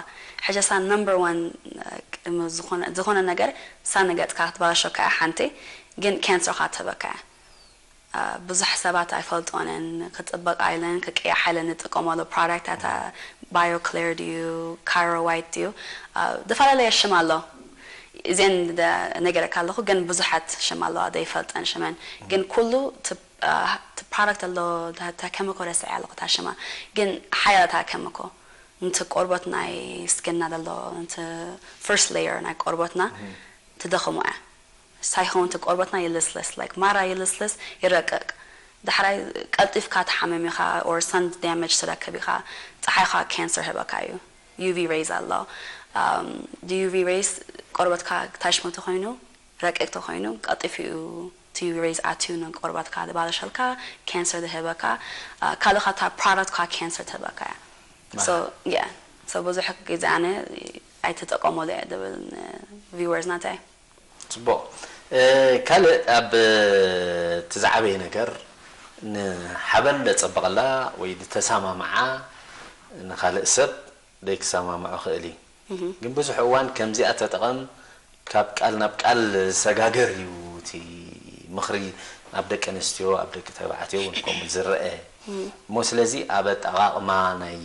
ሕጂ ሳ number one ቅድሚ ዝኾነ ነገር ሳ ንገፅካ ክትበላሸካ እያ ሓንቲ ግን cancer ካ ትህበካ እያ ብዙሕ ሰባት ኣይፈልጦንን ክፅበቃ ኢለን ክቀያሓ ኢለን ዝጥቀማሉ product ኣታ bio clear ድዩ chiro white ድዩ ዝተፈላለየ ሽም ኣሎ እዚአን ደ-፣ ነገረካ ኣለኹ፣ ግን ብዙሓት ሽም ኣለዋ ዘይፈልጠን ሽመን። ግን ኩሉ እቲ፣ አ፣ እቲ ፕሮዳክት ኣሎ፣ እታ፣ እታ ከመኮ ረስዐ ኣለኹ እታ ሽማ። ግን ሓያል እታ ከመኮ፣ ነቲ ቆርበት ናይ ስኪንና ዘሎ፣ ነቲ ፈርስት ሌየር ናይ ቆርበትና ትደኽሞ እያ። ሳይኾን እቲ ቆርበትና ይልስልስ፣ ላይክ ማራ ይልስልስ፣ ይረቅቅ። ዳሕራይ ቀልጢፍካ ትሓምም ኢኻ፣ ኦር ሰን ዳሜጅ ትረክብ ኢኻ። ፀሓይኻ ካንሰር ህበካ እዩ። ዩ ቪ ሬይዝ ኣሎ። ዩ ቪ ሬይዝ ቆርበትካ ታሽሞ ተኾይኑ፣ ረቂቅ ተኾይኑ፣ ቀልጢፉ እዩ እቲ ዩ ቪ ሬይዝ ኣትዩ ንቆርበትካ ዝባለሸልካ፣ ካንሰር ዝህበካ። አ፣ ካልእ ኻታ ፕሮዳክትካ ካንሰር ትህበካ እያ። ሶ፣ ያ። ሶ ብዙሕ ግዜ ኣነ ኣይትጠቀመሉ እየ ዝብል ንቪወርስ ናተይ። ጽቡቕ። እ፣ ካልእ ኣብ፣ እ፣ እቲ ዝዓበየ ነገር፣ ንሓበን ዘጸበቐላ ወይ ዝተሰማምዓ ንኻልእ ሰብ ዘይክሰማምዖ ክእል እዩ። ግን ብዙሕ እዋን ከምዚኣ ተጠቐም፣ ካብ ቃል ናብ ቃል ዝሰጋገር እዩ እቲ ምኽሪ፣ ኣብ ደቂ ኣንስትዮ፣ ኣብ ደቂ ተባዕትዮ እውን ከምኡ ዝረአ። እሞ ስለዚ ኣብ ኣጠቓቕማ ናይ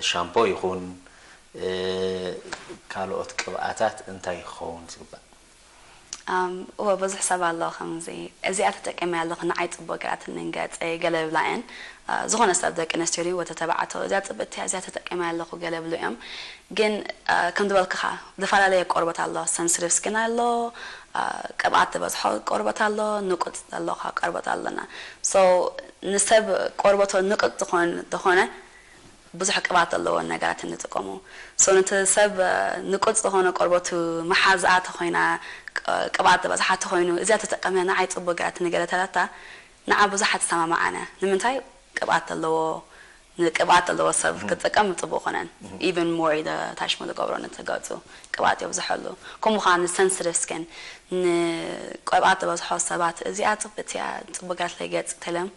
ሻምፖ ይኹን፣ እ፣ ካልኦት ቅብኣታት እንታይ ክኸውን ዝግባእ? ኣም፣ እወ፣ ብዙሕ ሰብ ኣሎ ከምዚ፣ "እዚኣ ተጠቂመያ ኣለኹ፣ ንዓይ ጽቡቕ ገይራትኒ ንገጸይ" ገለ ይብላ እየን። እ፣ ዝኾነ ሰብ፣ ደቂ ኣንስትዮ ድዩ ወተ ተባዕቶ፣ "እዚኣ ጽብቕቲ እያ፣ እዚኣ ተጠቂመያ ኣለኹ" ገለ ይብሉ እዮም። ግን፣ እ፣ ከም ዝበልክኻ፣ ዝተፈላለየ ቆርበት ኣሎ። ሰንስቲቭ ስኪን ኣሎ፣ እ፣ ቅብኣት ዝበዝሖ ቆርበት ኣሎ፣ ንቁጽ ዘለኻ ቆርበት ኣለና። ሶ፣ ንሰብ ቆርበቶ ንቁጽ ዝኾን-፣ ዝኾነ፣ ብዙሕ ቅብኣት ዘለዎን ነገራት ንጥቀሙ። ሶ፣ ነቲ ሰብ፣ እ፣ ንቁጽ ዝኾነ ቆርበቱ መሓዝኣ ተኾይና፣ ቅ-፣ ቅብኣት ዝበዝሓ ተኾይኑ፣ "እዚኣ ተጠቀመ፣ ንዓይ ጽቡቕ ገይራትኒ" ገለ ተላታ፣ ንዓ ብዙሓት ዝሰማምዓነ። ንምንታይ? ቅብኣት ዘለዎ፣ ንቅብኣት ዘለዎ ሰብ ክጥቀም ጽቡቕ ኮነን። ኢቨን ሞር ኢለ ታሽሞ ዝገብሮ ነቲ ገጹ ቅብኣት የብዝሐሉ። ከምኡ ኸዓ ንሰንስቲቭ ስኪን፣ ንቅብኣት ዝበዝሖ ሰባት፣ "እዚኣ ጽብቕቲ እያ፣ ጽቡቕ ገይራትለይ ገጽ" ተለም፣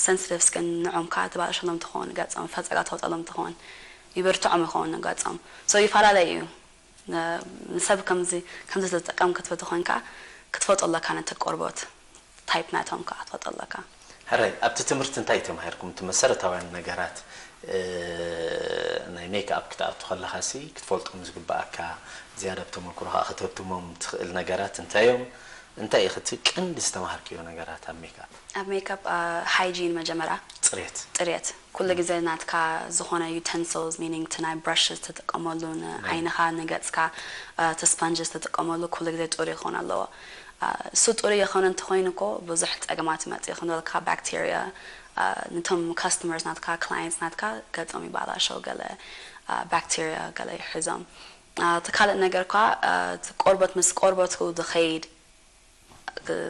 ሰንስቲቭ ስኪን ንዖም ከኣ ትባላሸሎም ትኾን፣ ገጾም ፈጸጋ ትወጸሎም ትኾን፣ ይብርትዖም ይኸውን ገጾም። ሶ ይፈላለይ እዩ። ን-፣ ንሰብ ከምዚ፣ ከምዚ ትጥቀም ክትፈቱ ኮንካ፣ ክትፈልጦ ኣለካ ነቲ ቆርበት፣ ታይፕ ናቶም ከኣ ክትፈልጦ ኣለካ። ሕራይ፣ ኣብቲ ትምህርቲ እንታይ ተማሂርኩም? እቲ መሰረታውያን ነገራት፣ እ፣ ናይ ሜክኣፕ ክትኣቱ ከለኻሲ ክትፈልጦም ዝግብኣካ፣ ዝያዳ ብተመክሮ ከኣ ከተትሞም ትኽእል ነገራት እንታይ እዮም? እንታይ ኢኺ እቲ ቀንዲ ዝተማሃርክዮ ነገራት ኣብ ሜክኣፕ? ኣብ ሜክኣፕ፣ እ፣ ሃይጂን መጀመርያ። ጽሬት። ጽሬት። ኩሉ ግዜ ናትካ ዝኾነ ዩተንስልስ፣ ሚኒንግ እቲ ናይ ብራሽ ትጥቀመሉ፣ ንዓይንኻ፣ ንገጽካ፣ እ፣ እቲ ስፐንጅ ትጥቀመሉ ኩሉ ግዜ ጽሩይ ክኾን ኣለዎ። እ፣ እሱ ጽሩይ የኾነ እንተኾይኑ እኮ ብዙሕ ጸገማት ይመጽእ። ከም ዝበልካ ባክቴርያ፣ እ፣ ነቶም ካስተመርስ ናትካ፣ ክላየንትስ ናትካ ገጾም ይባላሸው፣ ገለ፣ እ፣ ባክቴርያ ገለ ይሕዞም። እ፣ እቲ ካልእ ነገር ከኣ፣ እ፣ እቲ ቆርበት ምስ ቆርበቱ ዝኸይድ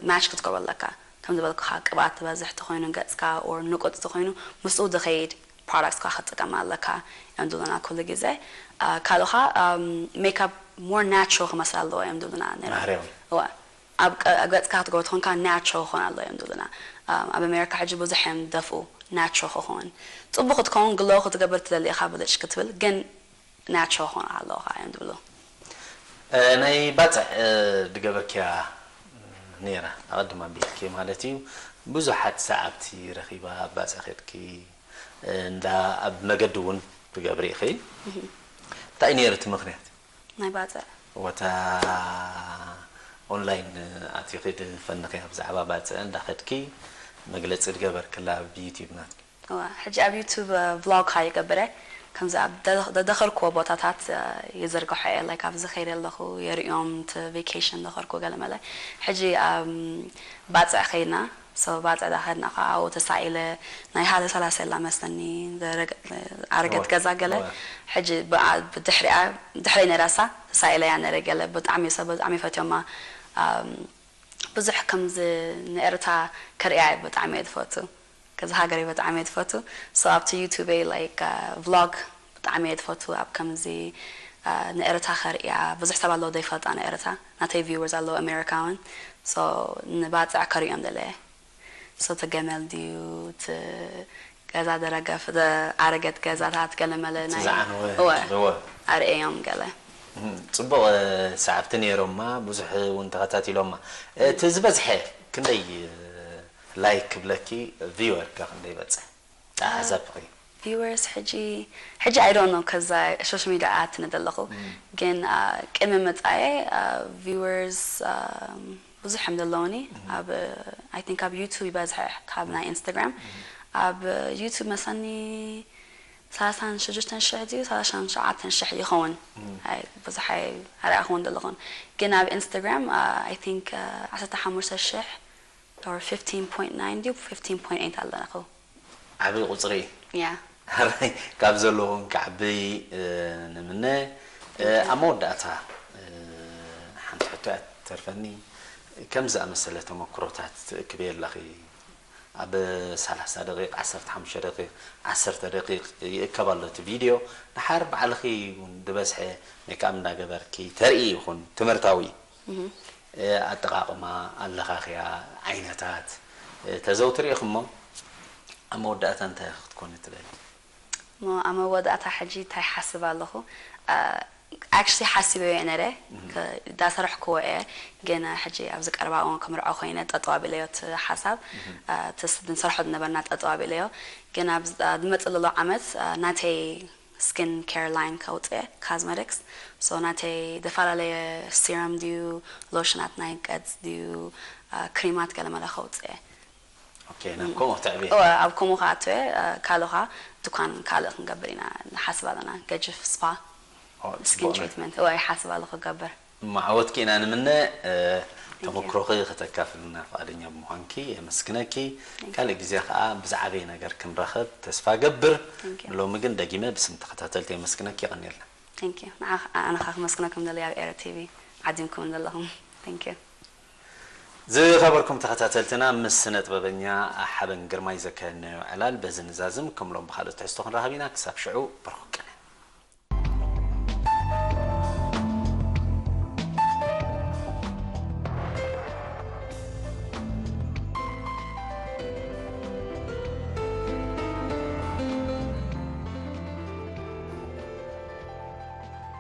ማች ክትገብሮ ኣለካ። ከም ዝበልኩኻ ቅብኣት ዝበዝሕ ተኾይኑ ገጽካ ኦር ንቁጽ ተኾይኑ ምስኡ ዝኸይድ ፕሮዳክትካ ክትጥቀም ኣለካ እዮም ዝብሉና ኩሉ ግዜ። እ፣ ካልኦኻ፣ እም፣ ሜክኣፕ ሞር ናቹራል ክመስል ኣለዎ እዮም ዝብሉና ነይሮም። ማህርያዊ። እወ። ኣብ ቀ-፣ ኣብ ገጽካ ክትገብሮ ተኾንካ ናቹራል ክኾን ኣለዎ እዮም ዝብሉና። እም፣ ኣብ ኣሜሪካ ሕጂ ብዙሕ እዮም ዝደፍኡ ናቹራል ክኸውን። ጽቡቕ ክትከውን ግሎ ክትገብር ትደሊ ኢኻ ብልጭ ክትብል፣ ግን ናቹራል ክኾን ኣለዎ ከዓ እዮም ዝብሉ። እ፣ ናይ ባጽዕ፣ እ፣ ድገበርክያ ነይራ፣ ኣቐድም ኣቢልኪ ማለት እዩ። ብዙሓት ሰዓብቲ ረኺባ ኣብ ባጽዕ ኸድኪ፣ እ፣ እንዳ ኣብ መገዲ እውን ትገብሪ ኢኺ። እንታይ ነይሩ እቲ ምኽንያት? ናይ ባጽዕ። ወታ ኦንላይን ኣትኺ ድፈንኽያ ብዛዕባ ባጽዕ እንዳኸድኪ መግለጺ ድገበርክላ ኣብ ዩቲዩብ ናትኪ። እዋ፣ ሕጂ ኣብ ዩቱብ፣ እ፣ ቭሎግ ኸኣ ይገብር እየ። ከምዚ ኣብ ደ-፣ ደደኸርክዎ ቦታታት፣ እ፣ ይዝርግሖ እየ። ላይክ፣ ኣብዚ ኸይደ ኣለኹ የርእዮም፣ እቲ ቬኬሽን ደኸርኩ ገለ መለ። ሕጂ፣ ኣም፣ ባጽዕ ኸይድና። ሶ፣ ባጽዕ ዳኸድና ኸኣ ኣብኡ ተሳኢለ፣ ናይ ሃለ ሰላሳ የላ መስለኒ፣ ዘረገ-፣ ኣረገት እዋ፣ ገዛ ገለ። እዋ። ሕጂ ብኣ-፣ ብድሕሪኣ፣ ድሕረይ ነይራሳ፣ ተሳኢለ እያ ነይረ ገለ። ብጣዕሚ ሰብ፣ ብጣዕሚ ፈትዮማ። ኣም፣ ብዙሕ ከምዚ ንኤርትራ ከርእያ ብጣዕሚ እየ ዝፈቱ። ገዛ ሃገረይ ብጣዕሚ እየ ዝፈቱ። ሶ ኣብቲ ዩቱበይ፣ ላይክ፣ እ፣ ቭሎግ ብጣዕሚ እየ ዝፈቱ። ኣብ ከምዚ፣ እ፣ ንኤርትራ ከርእያ፣ ብዙሕ ሰብ ኣሎ ዘይፈልጣ ንኤርትራ። ናተይ ቪወርስ ኣለዉ ኣሜሪካውን። ሶ ንባጽዕ ከርእዮም ደለየ። ሶ እቲ ገመል ድዩ፣ እቲ ገዛ ደረገፍ፣ ደ-፣ ኣረገት ገዛታት ገለ መለ እቲ ናይ ዝዓነወ እወ፣ ዘለዎ። ኣርእዮም ገለ። እም፣ ጽቡቕ፣ እ፣ ሰዓብቲ ነይሮማ፣ ብዙሕ እውን ተኸታቲሎማ። እቲ ዝበዝሐ ክንደይ፣ እ፣ ላይክ ክብለኪ፣ ቪወር ከ ክንደይ በጽሐ? ተዓዛቢ ኸ? Viewers ሕጂ ሕጂ I don't know ከዛ social media ኣትኒ ዘለኹ ግን ቅድሚ ምጻኤ viewers ብዙሕ እዮም ዘለውኒ ኣብ I think ኣብ YouTube ይበዝሐ ካብ ናይ Instagram ኣብ YouTube መሳኒ ሰላሳን ሽዱሽተን ሽሕ ድዩ ሰላሳን ሸውዓተን ሽሕ ይኸውን ብዙሕ ኣርኣኹን ዘለኹን ግን ኣብ Instagram I think ዓሰርተ ሓሙሽተ ሽሕ or fifteen point nine ድዩ fifteen point eight ኣለኹ ዓቢ ቁጽሪ እዩ። ያ ሕራይ ካብ ዘለዎም ክዓቢ ንምነ። ኣብ መወዳእታ ሓንቲ ሕቶ እያ ትተርፈኒ። ከም ዝኣመሰለ ተመክሮታት ትእክብየ ኣለኺ። ኣብ ሰላሳ ደቂቕ፣ ዓሰርተ ሓሙሽተ ደቂቕ፣ ዓሰርተ ደቂቕ ይእከብ ኣሎ እቲ ቪድዮ። ድሓር ባዕልኺ እውን ዝበዝሐ ሜክኣፕ እንዳገበርኪ ተርኢ ይኹን ትምህርታዊ እዩ። ኣጠቓቕማ ኣለኻኽያ ዓይነታት ተዘውትሪ ኢኹሞ ኣብ መወዳእታ እንታይ ክትኮኒ ትደሊ ሞ ኣብ መወዳእታ ሕጂ እንታይ ሓስብ ኣለኹ actually ሓሲበዮ ነረ ዳሰረሕክዎ እየ ግን ሕጂ ኣብዚ ቀረባ እዋን ከምርዖ ኮይነ ጠጠው ኣቢለዮ እቲ ሓሳብ እቲ ንሰርሖ ዝነበርና ጠጠው ኣቢለዮ ግን ኣብ ዝመፅእ ዘሎ ዓመት ናተይ skin care line ከውፅእ cosmetics so ናተይ ዝተፈላለየ serum ድዩ ሎሽናት ናይ ገፅ ድዩ ክሪማት ገለመለ ከውፅእ ኦኬ ናብ ከምኡ ትዕቢ እወ ኣብ ከምኡ ከዓ ኣትወ ካልእ ከዓ ድኳን ካልእ ክንገብር ኢና ንሓስብ ኣለና ገጅፍ ስፓ skin treatment እወ ይሓስብ ኣለኹ ክገብር ማዕወትኪ ኢና ንምነ ተመክሮኺ ከተካፍልና ፍቓደኛ ብምዃንኪ የመስግነኪ ካልእ ግዜ ከዓ ብዝዓበየ ነገር ክንራኸብ ተስፋ ገብር ሎሚ ግን ደጊመ ብስም ተኸታተልቲ የመስግነኪ የቐንየልና ኣነ ከዓ ክመስግነኩም ደለየ ኣብ ኤረ ቲቪ ዓዲምኩም ዘለኹም thank you ዝኸበርኩም ተኸታተልትና ምስ ስነ ጥበበኛ ሓበን ግርማይ ዘካየድናዮ ዕላል በዚ ንዛዝም ከም ሎም ብኻልኦት ትሕዝቶ ክንራኸብ ኢና ክሳብ ሽዑ ብሩክ ቀን